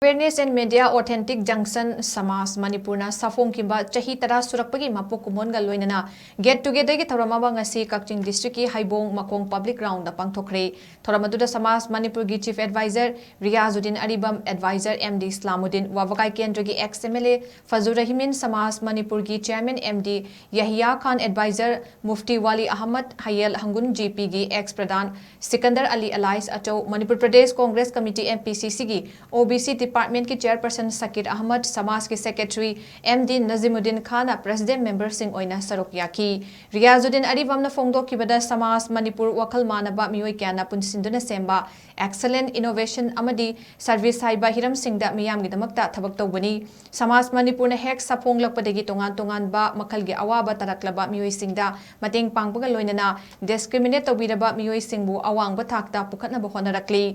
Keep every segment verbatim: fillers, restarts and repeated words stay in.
Awareness and Media, Authentic Junction, ꯁꯃꯥꯖ ꯃꯅꯤꯄꯨꯔꯅ ꯁꯥꯐꯣꯡꯈꯤꯕ ꯆꯍꯤ ꯇꯔꯥ ꯁꯨꯔꯛꯄꯒꯤ ꯃꯄꯣꯛ ꯀꯨꯝꯑꯣꯟꯒ ꯂꯣꯏꯅꯅ Get Together ꯒꯤ ꯊꯧꯔꯝ ꯑꯃ ꯉꯁꯤ ꯀꯛꯆꯤꯡ district ꯀꯤ ꯍꯩꯕꯣꯡ ꯃꯈꯣꯡ public ground ꯗ ꯄꯥꯡꯊꯣꯛꯈ꯭ꯔꯦ꯫ ꯊꯧꯔꯝ ꯑꯗꯨꯗ ꯁꯃꯥꯖ ꯃꯅꯤꯄꯨꯔꯒꯤ Chief Advisor ꯔꯤꯌꯥꯖꯨꯗꯤꯟ ꯑꯔꯤꯕꯝ, Advisor ꯑꯦꯝ ꯗꯤ ꯏꯁꯂꯥꯃꯨꯗꯤꯟ, ꯋꯥꯕꯒꯥꯏ ꯀꯦꯟꯗ꯭ꯔꯒꯤ ex M L A ꯐꯖꯨꯔ ꯔꯍꯤꯃꯤꯟ, ꯁꯃꯥꯖ ꯃꯅꯤꯄꯨꯔꯒꯤ Chairman ꯑꯦꯝ ꯗꯤ ꯌꯍꯤꯌꯥ ꯈꯥꯟ, Advisor Mufti ꯋꯥꯂꯤ Ahmad, ꯍꯌꯦꯜ ꯍꯪꯒꯨꯟ G P ꯒꯤ ex ꯄ꯭ꯔꯙꯥꯟ ꯁꯤꯀꯟꯗꯔ ꯑꯂꯤ ꯑꯂꯥꯏꯁ ꯑꯆꯧ, Manipur Pradesh Congress committee, M P C C ꯒꯤ O B C department ꯀꯤ chairperson ꯁꯀꯤꯔ ꯑꯍꯃꯗ, ꯁꯃꯥꯖꯀꯤ secretary ꯑꯦꯝ ꯗꯤ ꯅꯖꯤꯃꯨꯗꯤꯟ ꯈꯥꯟꯅ president member ꯁꯤꯡ ꯑꯣꯏꯅ ꯁꯔꯨꯛ ꯌꯥꯈꯤ꯫ ꯔꯤꯌꯥꯖꯨꯗꯤꯟ ꯑꯔꯤꯕꯝꯅ ꯐꯣꯡꯗꯣꯛꯈꯤꯕꯗ, ꯁꯃꯥꯖ ꯃꯅꯤꯄꯨꯔ ꯋꯥꯈꯜ ꯃꯥꯟꯅꯕ ꯃꯤꯑꯣꯏ ꯀꯌꯥꯅ ꯄꯨꯟꯁꯤꯟꯗꯨꯅ ꯁꯦꯝꯕ excellent innovation ꯑꯃꯗꯤ service ꯍꯥꯏꯕ ꯍꯤꯔꯝꯁꯤꯡꯗ ꯃꯤꯌꯥꯝꯒꯤꯗꯃꯛꯇ ꯊꯕꯛ ꯇꯧꯕꯅꯤ꯫ ꯁꯃꯥꯖ ꯃꯅꯤꯄꯨꯔꯅ ꯍꯦꯛ ꯁꯥꯐꯣꯡꯂꯛꯄꯗꯒꯤ ꯇꯣꯉꯥꯟ ꯇꯣꯉꯥꯟꯕ ꯃꯈꯜꯒꯤ ꯑꯋꯥꯕ ꯇꯥꯔꯛꯂꯕ ꯃꯤꯑꯣꯏꯁꯤꯡꯗ ꯃꯇꯦꯡ ꯄꯥꯡꯕꯒ ꯂꯣꯏꯅꯅ discriminate ꯇꯧꯕꯤꯔꯕ ꯃꯤꯑꯣꯏꯁꯤꯡꯕꯨ ꯑꯋꯥꯡꯕ ꯊꯥꯛꯇ ꯄꯨꯈꯠꯅꯕ ꯍꯣꯠꯅꯔꯛꯂꯤ꯫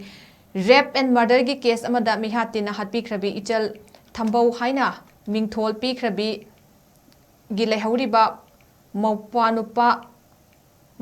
Rape and murder ꯒꯤ case ꯑꯃꯗ ꯃꯤꯍꯥꯠ ꯇꯤꯟꯅ ꯍꯥꯠꯄꯤꯈ꯭ꯔꯕꯤ ꯏꯆꯜ ꯊꯝꯕꯧ ꯍꯥꯏꯅ ꯃꯤꯡꯊꯣꯜ ꯄꯤꯈ꯭ꯔꯕꯤꯒꯤ ꯂꯩꯍꯧꯔꯤꯕ ꯃꯧꯄ꯭ꯋꯥꯅꯨꯄꯥ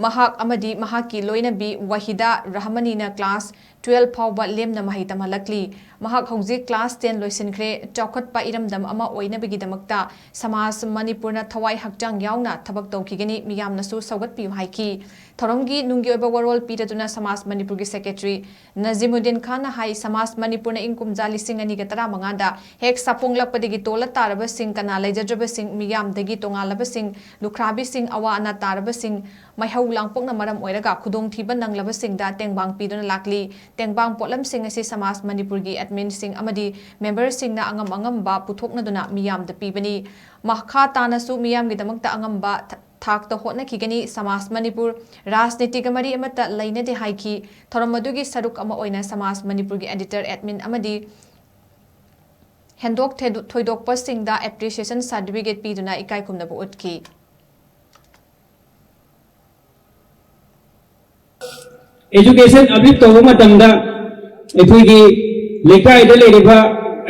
ꯃꯍꯥꯛ ꯑꯃꯗꯤ ꯃꯍꯥꯛꯀꯤ ꯂꯣꯏꯅꯕꯤ ꯋꯥꯍꯤꯗꯥ ꯔꯍꯃꯅꯤꯅ class twelve ꯐꯥꯎꯕ ꯂꯦꯝꯅ ꯃꯍꯩ ꯇꯝꯍꯜꯂꯛꯂꯤ꯫ ꯃꯍꯥꯛ ꯍꯧꯖꯤꯛ class ten ꯂꯣꯏꯁꯤꯟꯈ꯭ꯔꯦ꯫ ꯆꯥꯎꯈꯠꯄ ꯏꯔꯝꯗꯝ ꯑꯃ ꯑꯣꯏꯅꯕꯒꯤꯗꯃꯛꯇ ꯁꯃꯥꯖ ꯃꯅꯤꯄꯨꯔꯅ ꯊꯋꯥꯏ ꯍꯛꯆꯥꯡ ꯌꯥꯎꯅ ꯊꯕꯛ ꯇꯧꯈꯤꯒꯅꯤ, ꯃꯤꯌꯥꯝꯅꯁꯨ ꯁꯧꯒꯠꯄꯤꯌꯨ ꯍꯥꯏꯈꯤ꯫ ꯊꯧꯔꯝꯒꯤ ꯅꯨꯡꯒꯤ ꯑꯣꯏꯕ ꯋꯥꯔꯣꯜ ꯄꯤꯔꯗꯨꯅ ꯁꯃꯥꯖ ꯃꯅꯤꯄꯨꯔꯒꯤ secretary ꯅꯖꯤꯃꯨꯗꯤꯟ ꯈꯥꯟꯅ ꯍꯥꯏ, ꯁꯃꯥꯖ ꯃꯅꯤꯄꯨꯔꯅ ꯏꯪ ꯀꯨꯝꯖꯥ ꯂꯤꯁꯤꯡ ꯑꯅꯤꯒ ꯇꯔꯥꯃꯉꯥꯗ ꯍꯦꯛ ꯁꯥꯐꯣꯡꯂꯛꯄꯗꯒꯤ ꯇꯣꯜꯂ ꯇꯥꯔꯕꯁꯤꯡ, ꯀꯅꯥ ꯂꯩꯖꯗ꯭ꯔꯕꯁꯤꯡ, ꯃꯤꯌꯥꯝꯗꯒꯤ ꯇꯣꯉꯥꯜꯂꯕꯁꯤꯡ, ꯂꯨꯈ꯭ꯔꯥꯕꯤꯁꯤꯡ, ꯑꯋꯥ ꯑꯅꯥ ꯇꯥꯔꯕꯁꯤꯡ, ꯃꯩꯍꯧ ꯂꯥꯡꯄꯣꯛꯅ ꯃꯔꯝ ꯑꯣꯏꯔꯒ ꯈꯨꯗꯣꯡꯊꯤꯕ ꯅꯪꯂꯕꯁꯤꯡꯗ ꯇꯦꯡꯕꯥꯡ ꯄꯤꯗꯨꯅ ꯂꯥꯛꯂꯤ꯫ ꯇꯦꯡꯕꯥꯡ ꯄꯣꯠꯂꯝꯁꯤꯡ ꯑꯁꯤ ꯁꯃꯥꯖ ꯃꯅꯤꯄꯨꯔꯒꯤ admin ꯁꯤꯡ ꯑꯃꯗꯤ member ꯁꯤꯡꯅ ꯑꯉꯝ ꯑꯉꯝꯕ ꯄꯨꯊꯣꯛꯅꯗꯨꯅ ꯃꯤꯌꯥꯝꯗ ꯄꯤꯕꯅꯤ꯫ ꯃꯈꯥ ꯇꯥꯅꯁꯨ ꯃꯤꯌꯥꯝꯒꯤꯗꯃꯛꯇ ꯑꯉꯝꯕ ꯊ-, ꯊꯥꯛꯇ ꯍꯣꯠꯅꯈꯤꯒꯅꯤ꯫ ꯁꯃꯥꯖ ꯃꯅꯤꯄꯨꯔ ꯔꯥꯖꯅꯤꯇꯤꯒ ꯃꯔꯤ ꯑꯃꯠꯇ ꯂꯩꯅꯗꯦ ꯍꯥꯏꯈꯤ꯫ ꯊꯧꯔꯝ ꯑꯗꯨꯒꯤ ꯁꯔꯨꯛ ꯑꯃ ꯑꯣꯏꯅ ꯁꯃꯥꯖ ꯃꯅꯤꯄꯨꯔꯒꯤ editor, admin ꯑꯃꯗꯤ ꯍꯦꯟꯗꯣꯛ ꯊꯦꯗꯨ-, ꯊꯣꯏꯗꯣꯛꯄꯁꯤꯡꯗ appreciation certificate ꯄꯤꯗꯨꯅ ꯏꯀꯥꯏ ꯈꯨꯝꯅꯕ ꯎꯠꯈꯤ꯫ Education uplift ꯇꯧꯕ ꯃꯇꯝꯗ ꯑꯩꯈꯣꯏꯒꯤ ꯂꯩꯀꯥꯏꯗ ꯂꯩꯔꯤꯕ,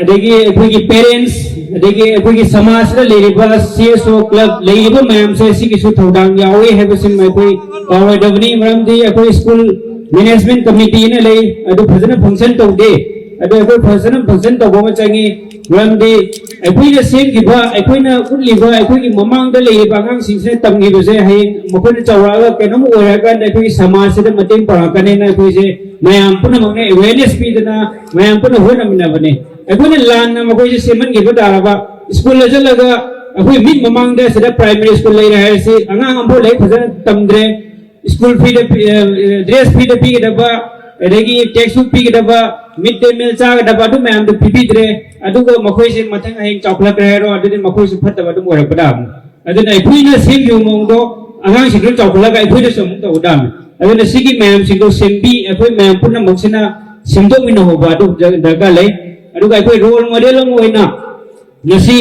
ꯑꯗꯒꯤ ꯑꯩꯈꯣꯏꯒꯤ parents, ꯑꯗꯒꯤ ꯑꯩꯈꯣꯏꯒꯤ ꯁꯃꯥꯖꯗ ꯂꯩꯔꯤꯕ C S O club ꯂꯩꯔꯤꯕ ꯃꯌꯥꯝꯁꯦ ꯁꯤꯒꯤꯁꯨ ꯊꯧꯗꯥꯡ ꯌꯥꯎꯏ ꯍꯥꯏꯕꯁꯤꯃ ꯑꯩꯈꯣꯏ ꯀꯥꯎꯔꯣꯏꯗꯕꯅꯤ꯫ ꯃꯔꯝꯗꯤ ꯑꯩꯈꯣꯏ school management committee ꯑꯅ ꯂꯩ, ꯑꯗꯨ ꯐꯖꯅ function ꯇꯧꯗꯦ꯫ ꯑꯗꯣ ꯑꯩꯈꯣꯏ ꯐꯖꯅ ꯐꯪꯁꯟ ꯇꯧꯕ ꯑꯃ ꯆꯪꯉꯤ꯫ ꯃꯔꯝꯗꯤ ꯑꯩꯈꯣꯏꯅ ꯁꯦꯝꯈꯤꯕ, ꯑꯩꯈꯣꯏꯅ ꯎꯠꯂꯤꯕ, ꯑꯩꯈꯣꯏꯒꯤ ꯃꯃꯥꯡꯗ ꯂꯩꯔꯤꯕ ꯑꯉꯥꯡꯁꯤꯡꯁꯤꯅ ꯇꯝꯈꯤꯕꯁꯦ ꯍꯌꯦꯡ ꯃꯈꯣꯏꯅ ꯆꯥꯎꯔꯛꯑꯒ ꯀꯩꯅꯣꯝ ꯑꯣꯏꯔꯛꯑꯀꯥꯟꯗ ꯑꯩꯈꯣꯏꯒꯤ ꯁꯃꯥꯖꯁꯤꯗ ꯃꯇꯦꯡ ꯄꯥꯡꯉꯛꯀꯅꯤꯅ ꯑꯩꯈꯣꯏꯁꯦ ꯃꯌꯥꯝ ꯄꯨꯝꯅꯃꯛꯅ awareness ꯄꯤꯗꯅ ꯃꯌꯥꯝ ꯄꯨꯟꯅ ꯍꯣꯠꯅꯃꯤꯟꯅꯕꯅꯤ꯫ ꯑꯩꯈꯣꯏꯅ ꯂꯥꯟꯅ ꯃꯈꯣꯏꯁꯦ ꯁꯦꯝꯍꯟꯈꯤꯕ ꯇꯥꯔꯕ, ꯁ꯭ꯀꯨꯜꯗ ꯆꯠꯂꯒ ꯑꯩꯈꯣꯏ ꯃꯤꯠ ꯃꯃꯥꯡꯗ ꯁꯤꯗ primary school ꯂꯩꯔꯦ ꯍꯥꯏꯔꯁꯤ, ꯑꯉꯥꯡ ꯑꯃꯐꯥꯎ ꯂꯥꯏꯔꯤꯛ ꯐꯖꯅ ꯇꯝꯗ꯭ꯔꯦ, ꯁ꯭ꯀꯨꯜ ꯐ꯭ꯔꯤꯗ ꯄꯤ-, ꯑ, ꯗ꯭ꯔꯦꯁ ꯐ꯭ꯔꯤꯗ ꯄꯤꯒꯗꯕ, ꯑꯗꯒꯤ ꯇꯦꯛꯁ ꯕꯨꯛ ꯄꯤꯒꯗꯕ, ꯃꯤꯗ ꯗꯦ ꯃꯤꯜ ꯆꯥꯒꯗꯕ, ꯑꯗꯨ ꯃꯌꯥꯝꯗꯣ ꯄꯤꯕꯤꯗ꯭ꯔꯦ꯫ ꯑꯗꯨꯒ ꯃꯈꯣꯏꯁꯦ ꯃꯊꯪ ꯍꯌꯦꯡ ꯆꯥꯎꯈꯠꯂꯛꯈ꯭ꯔꯦ ꯍꯥꯏꯔꯣ, ꯑꯗꯨꯗꯤ ꯃꯈꯣꯏꯁꯨ ꯐꯠꯇꯕ ꯑꯗꯨꯝ ꯑꯣꯏꯔꯛꯄ ꯇꯥꯕꯅꯤ꯫ ꯑꯗꯨꯅ ꯑꯩꯈꯣꯏꯅ ꯁꯦꯝꯈꯤꯕ ꯃꯑꯣꯡꯗꯣ ꯑꯉꯥꯡꯁꯤꯡꯗꯨ ꯆꯥꯎꯈꯠꯂꯒ ꯑꯩꯈꯣꯏꯗꯁꯨ ꯑꯃꯨꯛ ꯇꯧꯕ ꯇꯥꯕꯅꯤ꯫ ꯑꯗꯨꯅ ꯁꯤꯒꯤ ꯃꯌꯥꯝꯁꯤꯡꯗꯣ ꯁꯦꯝꯕꯤ, ꯑꯩꯈꯣꯏ ꯃꯌꯥꯝ ꯄꯨꯝꯅꯃꯛꯁꯤꯅ ꯁꯦꯝꯗꯣꯛꯃꯤꯟꯅꯍꯧꯕ ꯑꯗꯨ ꯗꯔꯀꯥꯔ ꯂꯩ꯫ ꯑꯗꯨꯒ ꯑꯩꯈꯣꯏ ꯔꯣꯜ ꯃꯣꯗꯦꯜ ꯑꯃ ꯑꯣꯏꯅ ꯉꯁꯤ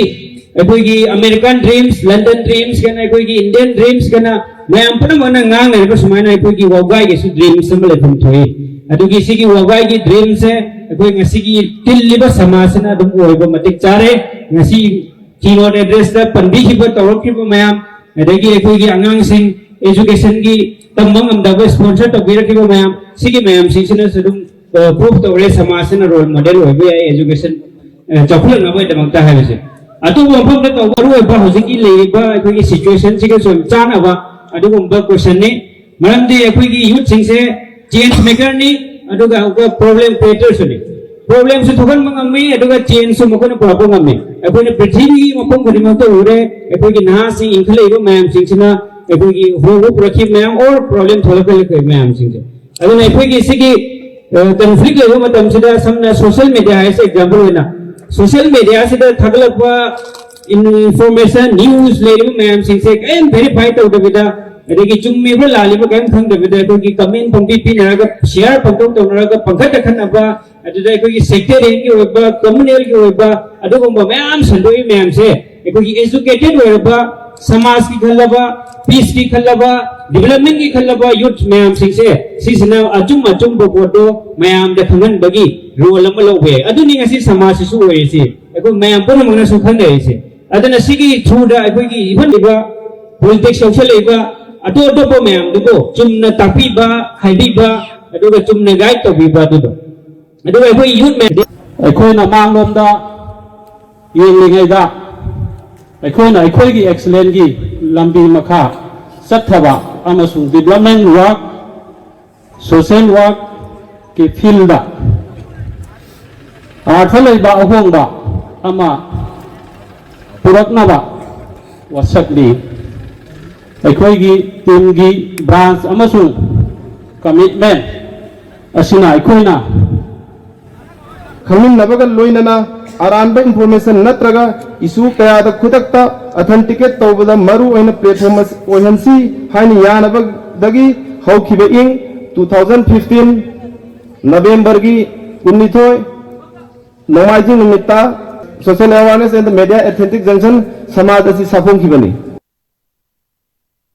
ꯑꯩꯈꯣꯏꯒꯤ American dreams, London dreams ꯀꯅ, ꯑꯩꯈꯣꯏꯒꯤ Indian dreams ꯀꯅ ꯃꯌꯥꯝ ꯄꯨꯝꯅꯃꯛꯅ ꯉꯥꯡꯅꯔꯤꯕ ꯁꯨꯃꯥꯏꯅ ꯑꯩꯈꯣꯏꯒꯤ ꯋꯥꯕꯒꯥꯏꯒꯤꯁꯨ dreams ꯑꯃ ꯂꯩꯐꯝ ꯊꯣꯛꯏ꯫ ꯑꯗꯨꯒꯤ ꯁꯤꯒꯤ ꯋꯥꯕꯒꯥꯏꯒꯤ dreamꯁꯦ ꯑꯩꯈꯣꯏ ꯉꯁꯤꯒꯤ ꯇꯤꯜꯂꯤꯕ ꯁꯃꯥꯖꯁꯤꯅ ꯑꯗꯨꯝ ꯑꯣꯏꯕ ꯃꯇꯤꯛ ꯆꯥꯔꯦ꯫ ꯉꯁꯤ keynote addressꯇ ꯄꯟꯕꯤꯈꯤꯕ, ꯇꯧꯔꯛꯈꯤꯕ ꯃꯌꯥꯝ, ꯑꯗꯒꯤ ꯑꯩꯈꯣꯏꯒꯤ ꯑꯉꯥꯡꯁꯤꯡ educationꯒꯤ ꯇꯝꯕ ꯉꯝꯗꯕ sponsor ꯇꯧꯕꯤꯔꯛꯈꯤꯕ ꯃꯌꯥꯝ, ꯁꯤꯒꯤ ꯃꯌꯥꯝꯁꯤꯡꯁꯤꯅꯁꯨ ꯑꯗꯨꯝ, ꯑ, prove ꯇꯧꯔꯦ ꯁꯃꯥꯖꯁꯤꯅ role model ꯑꯣꯏꯕ ꯌꯥꯏ education, ꯑ, ꯆꯥꯎꯈꯠꯂꯛꯅꯕꯒꯤꯗꯃꯛꯇ ꯍꯥꯏꯕꯁꯦ꯫ ꯑꯇꯣꯞꯄ ꯃꯐꯝꯗ ꯇꯧꯕ ꯑꯔꯣꯏꯕ ꯍꯧꯖꯤꯛꯀꯤ ꯂꯩꯔꯤꯕ ꯑꯩꯈꯣꯏꯒꯤ situationꯁꯤꯒꯁꯨ ꯌꯥꯝ ꯆꯥꯟꯅꯕ ꯑꯗꯨꯒꯨꯝꯕ questionꯅꯤ꯫ ꯃꯔꯝꯗꯤ ꯑꯩꯈꯣꯏꯒꯤ youthꯁꯤꯡꯁꯦ change makerꯅꯤ, ꯑꯗꯨꯒ ꯑꯃꯨꯛꯀ problem creatorꯁꯨꯅꯤ꯫ Problemꯁꯨ ꯊꯣꯛꯍꯟꯕ ꯉꯝꯃꯤ, ꯑꯗꯨꯒ changeꯁꯨ ꯃꯈꯣꯏꯅ ꯄꯨꯔꯛꯄ ꯉꯝꯃꯤ꯫ ꯑꯩꯈꯣꯏꯅ ꯄ꯭ꯔꯤꯊꯤꯕꯤꯒꯤ ꯃꯐꯝ ꯈꯨꯗꯤꯡꯃꯛꯇ ꯎꯔꯦ, ꯑꯩꯈꯣꯏꯒꯤ ꯅꯍꯥꯁꯤꯡ ꯏꯟꯈꯠꯂꯛꯏꯕ ꯃꯌꯥꯝꯁꯤꯡꯁꯤꯅ ꯑꯩꯈꯣꯏꯒꯤ ꯍꯣꯡꯕ ꯄꯨꯔꯛꯈꯤꯕ ꯃꯌꯥꯝ or problem ꯊꯣꯛꯂꯛꯈꯤꯕ ꯃꯌꯥꯝꯁꯤꯡꯁꯦ꯫ ꯑꯗꯨꯅ ꯑꯩꯈꯣꯏꯒꯤ ꯁꯤꯒꯤ, ꯑ, conflict ꯂꯩꯕ ꯃꯇꯝꯁꯤꯗ ꯁꯝꯅ social media ꯍꯥꯏꯁꯦ example ꯑꯣꯏꯅ social mediaꯁꯤꯗ ꯊꯥꯒꯠꯂꯛꯄ information, news ꯂꯩꯔꯤꯕ ꯃꯌꯥꯝꯁꯤꯡꯁꯦ ꯀꯔꯤꯝ verify ꯇꯧꯗꯕꯤꯗ, ꯑꯗꯒꯤ ꯆꯨꯝꯃꯤꯕ꯭ꯔꯥ ꯂꯥꯜꯂꯤꯕ꯭ꯔꯥ ꯀꯔꯤꯝ ꯈꯪꯗꯕꯤꯗ ꯑꯩꯈꯣꯏꯒꯤ comment ꯄꯪꯄꯤ ꯄꯤꯅꯔꯒ, share ꯄꯪꯇꯧ ꯇꯧꯅꯔꯒ, ꯄꯪꯈꯠꯇ ꯈꯠꯅꯕ, ꯑꯗꯨꯗ ꯑꯩꯈꯣꯏꯒꯤ sectarianꯒꯤ ꯑꯣꯏꯕ, communalꯒꯤ ꯑꯣꯏꯕ ꯑꯗꯨꯒꯨꯝꯕ ꯃꯌꯥꯝ ꯁꯟꯗꯣꯛꯏ ꯃꯌꯥꯝꯁꯦ ꯑꯩꯈꯣꯏꯒꯤ educated ꯑꯣꯏꯔꯕ, ꯁꯃꯥꯖꯀꯤ ꯈꯜꯂꯕ, peaceꯀꯤ ꯈꯜꯂꯕ, developmentꯀꯤ ꯈꯜꯂꯕ youth ꯃꯌꯥꯝꯁꯤꯡꯁꯦ ꯁꯤꯁꯤꯅ ꯑꯆꯨꯝ ꯑꯆꯨꯝꯕ ꯄꯣꯠꯇꯣ ꯃꯌꯥꯝꯗ ꯈꯪꯍꯟꯕꯒꯤ role ꯑꯃ ꯂꯧꯕ ꯌꯥꯏ꯫ ꯑꯗꯨꯅꯤ ꯉꯁꯤ ꯁꯃꯥꯖꯁꯤꯁꯨ ꯑꯣꯏꯔꯤꯁꯤ, ꯑꯩꯈꯣꯏ ꯃꯌꯥꯝ ꯄꯨꯝꯅꯃꯛꯅꯁꯨ ꯈꯪꯅꯔꯤꯁꯦ꯫ ꯑꯗꯨꯅ ꯁꯤꯒꯤ throughꯗ ꯑꯩꯈꯣꯏꯒꯤ ꯏꯟꯈꯠꯂꯤꯕ politics ꯌꯥꯎꯁꯜꯂꯛꯏꯕ ꯑꯇꯣꯞ ꯑꯇꯣꯞꯄ ꯃꯌꯥꯝꯗꯨꯕꯨ ꯆꯨꯝꯅ ꯇꯥꯛꯄꯤꯕ, ꯍꯥꯏꯕꯤꯕ, ꯑꯗꯨꯒ ꯆꯨꯝꯅ guide ꯇꯧꯕꯤꯕ ꯑꯗꯨꯗꯣ꯫ ꯑꯗꯨꯒ ꯑꯩꯈꯣꯏ ꯌꯨꯠ ꯃꯦ ꯑꯩꯈꯣꯏꯅ ꯃꯥꯡꯂꯣꯝꯗ ꯌꯦꯡꯂꯤꯉꯩꯗ ꯑꯩꯈꯣꯏꯅ ꯑꯩꯈꯣꯏꯒꯤ ꯑꯦꯛꯁꯂꯦꯟꯒꯤ ꯂꯝꯕꯤ ꯃꯈꯥ ꯆꯠꯊꯕ ꯑꯃꯁꯨꯡ ꯗꯤꯕ꯭ꯂꯞꯃꯦꯟ ꯋꯥꯔꯛ, ꯁꯣꯁꯦꯜ ꯋꯥꯔꯛꯀꯤ ꯐꯤꯜꯗ ꯑꯥꯔꯊ ꯂꯩꯕ ꯑꯍꯣꯡꯕ ꯑꯃ ꯄꯨꯔꯛꯅꯕ ꯋꯥꯁꯛꯂꯤ꯫ ꯑꯩꯈꯣꯏꯒꯤ ꯇꯤꯝꯒꯤ ꯕ꯭ꯔꯥꯟꯁ ꯑꯃꯁꯨꯡ ꯀꯃꯤꯠꯃꯦꯟ ꯑꯁꯤꯅ ꯑꯩꯈꯣꯏꯅ ꯈꯪꯃꯤꯟꯅꯕꯒ ꯂꯣꯏꯅꯅ ꯑꯔꯥꯟꯕ ꯏꯟꯐꯣꯔꯃꯦꯁꯟ ꯅꯠꯇ꯭ꯔꯒ ꯏꯁꯨ ꯀꯌꯥꯗ ꯈꯨꯗꯛꯇ ꯑꯊꯦꯟꯇꯤꯀꯦꯠ ꯇꯧꯕꯗ ꯃꯔꯨ ꯑꯣꯏꯅ ꯄ꯭ꯂꯦꯠꯐꯣꯝ ꯑꯁꯤ ꯑꯣꯏꯍꯟꯁꯤ ꯍꯥꯏꯅ ꯌꯥꯅꯕꯗꯒꯤ ꯍꯧꯈꯤꯕ ꯏꯪ two thousand fifteen ꯅꯕꯦꯝꯕꯔꯒꯤ ꯀꯨꯟꯅꯤꯊꯣꯏ ꯅꯣꯡꯃꯥꯏꯖꯤꯡ ꯅꯨꯃꯤꯠꯇ Social Awareness and Media Authentic Junction ꯁꯃꯥꯖ ꯑꯁꯤ ꯁꯥꯐꯣꯡꯈꯤꯕꯅꯤ꯫